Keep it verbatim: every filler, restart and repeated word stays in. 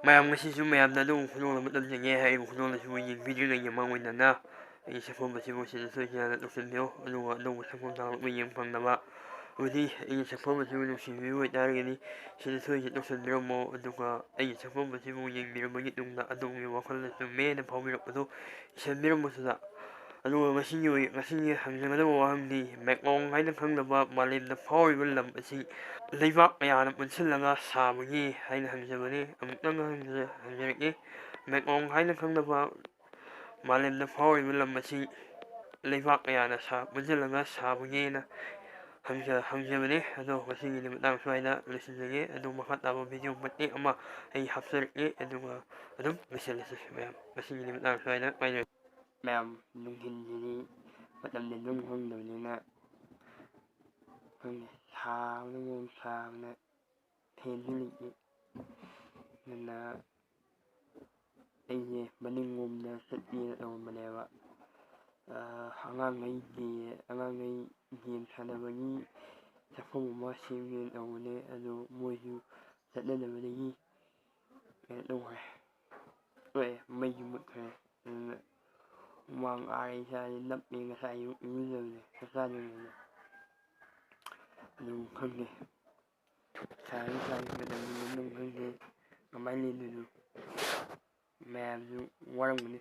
ꯃꯌꯥꯝ, ꯉꯁꯤꯁꯨ ꯃꯌꯥꯝꯗ ꯑꯗꯨꯝ ꯈꯨꯗꯣꯜ ꯑꯃ ꯇꯝꯖꯒꯦ꯫ ꯍꯥꯏꯔꯤꯕ ꯈꯨꯗꯣꯜ ꯑꯁꯤꯕꯨ ꯌꯦꯡꯕꯤꯗ꯭ꯔꯤꯉꯩꯒꯤ ꯃꯃꯥꯡ ꯑꯣꯏꯅ ꯑꯩꯒꯤ ꯁꯛꯐꯝ ꯑꯁꯤꯕꯨ ꯁꯤꯗ ꯁꯣꯏꯗꯅ ꯇꯧꯁꯤꯟꯕꯤꯌꯨ, ꯑꯗꯨꯒ ꯑꯅꯧꯕ ꯁꯛꯐꯝ ꯊꯥꯡꯂꯛꯄ ꯌꯦꯡꯕ ꯐꯪꯅꯕ ꯑꯗꯨꯗꯤ ꯑꯩꯒꯤ ꯁꯛꯐꯝ ꯑꯁꯤꯕꯨ ꯅꯨꯡꯁꯤꯕꯤꯕ ꯑꯣꯏꯇꯥꯔꯒꯗꯤ ꯁꯤꯗ ꯁꯣꯏꯗꯅ ꯇꯧꯁꯤꯟꯕꯤꯔꯝꯃꯣ꯫ ꯑꯗꯨꯒ ꯑꯩꯒꯤ ꯁꯛꯐꯝ ꯑꯁꯤꯕꯨ ꯌꯦꯡꯕꯤꯔꯕ ꯃꯇꯨꯡꯗ ꯑꯗꯣꯝꯒꯤ ꯋꯥꯈꯜꯗ ꯆꯨꯝꯃꯦꯅ ꯐꯥꯎꯕꯤꯔꯛꯄꯗꯨ ꯏꯁꯤꯟꯕꯤꯔꯝꯕꯁꯤꯗ꯫ ꯑꯗꯨꯒ ꯉꯁꯤꯒꯤ ꯑꯣꯏ-, ꯉꯁꯤꯒꯤ ꯍꯪꯖꯒꯗꯕ ꯋꯥꯍꯪꯗꯤ, ꯃꯦꯛꯂꯣꯡ ꯍꯥꯏꯅ ꯈꯪꯅꯕ ꯃꯥꯂꯦꯝꯗ ꯐꯥꯎꯔꯤꯕ ꯂꯝ ꯑꯁꯤ ꯂꯩꯕꯥꯛ ꯀꯌꯥꯅ ꯄꯨꯟꯁꯤꯜꯂꯒ ꯁꯥꯕꯒꯦ ꯍꯥꯏꯅ ꯍꯪꯖꯕꯅꯤ꯫ ꯑꯃꯨꯛꯇꯪ ꯍꯪꯖ-, ꯍꯪꯖꯔꯛꯏ, ꯃꯦꯛꯂꯣꯡ ꯍꯥꯏꯅ ꯈꯪꯅꯕ ꯃꯥꯂꯦꯝꯗ ꯐꯥꯎꯔꯤꯕ ꯂꯝ ꯑꯁꯤ ꯂꯩꯕꯥꯛ ꯀꯌꯥꯅ ꯁꯥ-, ꯄꯨꯟꯁꯤꯜꯂꯒ ꯁꯥꯕꯒꯦꯅ ꯍꯪꯖ-, ꯍꯪꯖꯕꯅꯤ꯫ ꯑꯗꯣ ꯉꯁꯤꯒꯤꯗꯤ ꯃꯇꯥꯡ ꯁ꯭ꯋꯥꯏꯗ ꯂꯣꯏꯁꯤꯟꯖꯒꯦ꯫ ꯑꯗꯨ ꯃꯈꯥ ꯇꯥꯕ ꯚꯤꯗꯤꯑꯣ ꯃꯇꯦꯛ ꯑꯃ ꯑꯩ ꯍꯥꯞꯆꯔꯛꯀꯦ, ꯑꯗꯨꯒ ꯑꯗꯨꯝ ꯂꯣꯏꯁꯤꯜꯂꯁꯤ ꯃꯌꯥꯝ꯫ ꯉꯁꯤꯒꯤꯗꯤ ꯃꯇꯥꯡ ꯁ꯭ꯋꯥꯏꯗ ꯄꯥꯏꯖꯔꯦ꯫ ꯃꯌꯥꯝ ꯅꯨꯡꯊꯤꯟꯁꯤꯗꯤ ꯃꯇꯝꯗꯤ ꯑꯗꯨꯝ ꯈꯪꯗꯕꯅꯤꯅ, ꯈꯪꯗꯦ, ꯁꯥꯕꯅ ꯃꯔꯣꯝ ꯁꯥꯕꯅ ꯐꯦꯟꯁꯨ ꯂꯩꯇꯦ꯫ ꯑꯗꯨꯅ ꯑꯩꯁꯦ ꯃꯅꯤꯡꯂꯣꯝꯗ ꯆꯠꯀꯦꯅ ꯇꯧꯔꯝꯕꯅꯦꯕ꯫ ꯑꯥ, ꯑꯉꯥꯡꯈꯩꯒꯤ, ꯑꯉꯥꯡꯈꯩ ꯒꯦꯝ ꯁꯥꯟꯅꯕꯒꯤ ꯆꯥꯛꯈꯨꯝ ꯑꯃ ꯁꯦꯝꯒꯦꯅ ꯇꯧꯕꯅꯦ, ꯑꯗꯨ ꯃꯣꯏꯁꯨ ꯆꯠꯅꯗꯕꯗꯒꯤ ꯀꯩꯅꯣ ꯇꯧꯈ꯭ꯔꯦ꯫ ꯂꯣꯏꯔꯦ, ꯃꯩꯁꯨ ꯃꯨꯠꯈ꯭ꯔꯦ꯫ ꯑꯗꯨꯅ ꯍꯨꯃꯥꯡ ꯑꯥꯔ ꯏꯁꯥꯁꯦ ꯅꯞꯄꯦ, ꯉꯁꯥꯏ ꯑꯌꯨꯛ ꯏꯔꯨꯖꯕꯅꯦ ꯆꯥꯛ ꯆꯥꯗ꯭ꯔꯤꯉꯩꯗ꯫ ꯑꯗꯨꯝ ꯈꯪꯗꯦ, ꯁꯥꯔꯤ ꯁꯥꯔꯤ ꯃꯇꯝꯁꯤꯗ ꯑꯗꯨꯝ ꯈꯪꯗꯦ ꯀꯃꯥꯏꯅ ꯂꯦꯟꯗꯣꯏꯅꯣ꯫ ꯃꯌꯥꯝꯁꯨ ꯋꯥꯔꯝꯒꯅꯤ꯫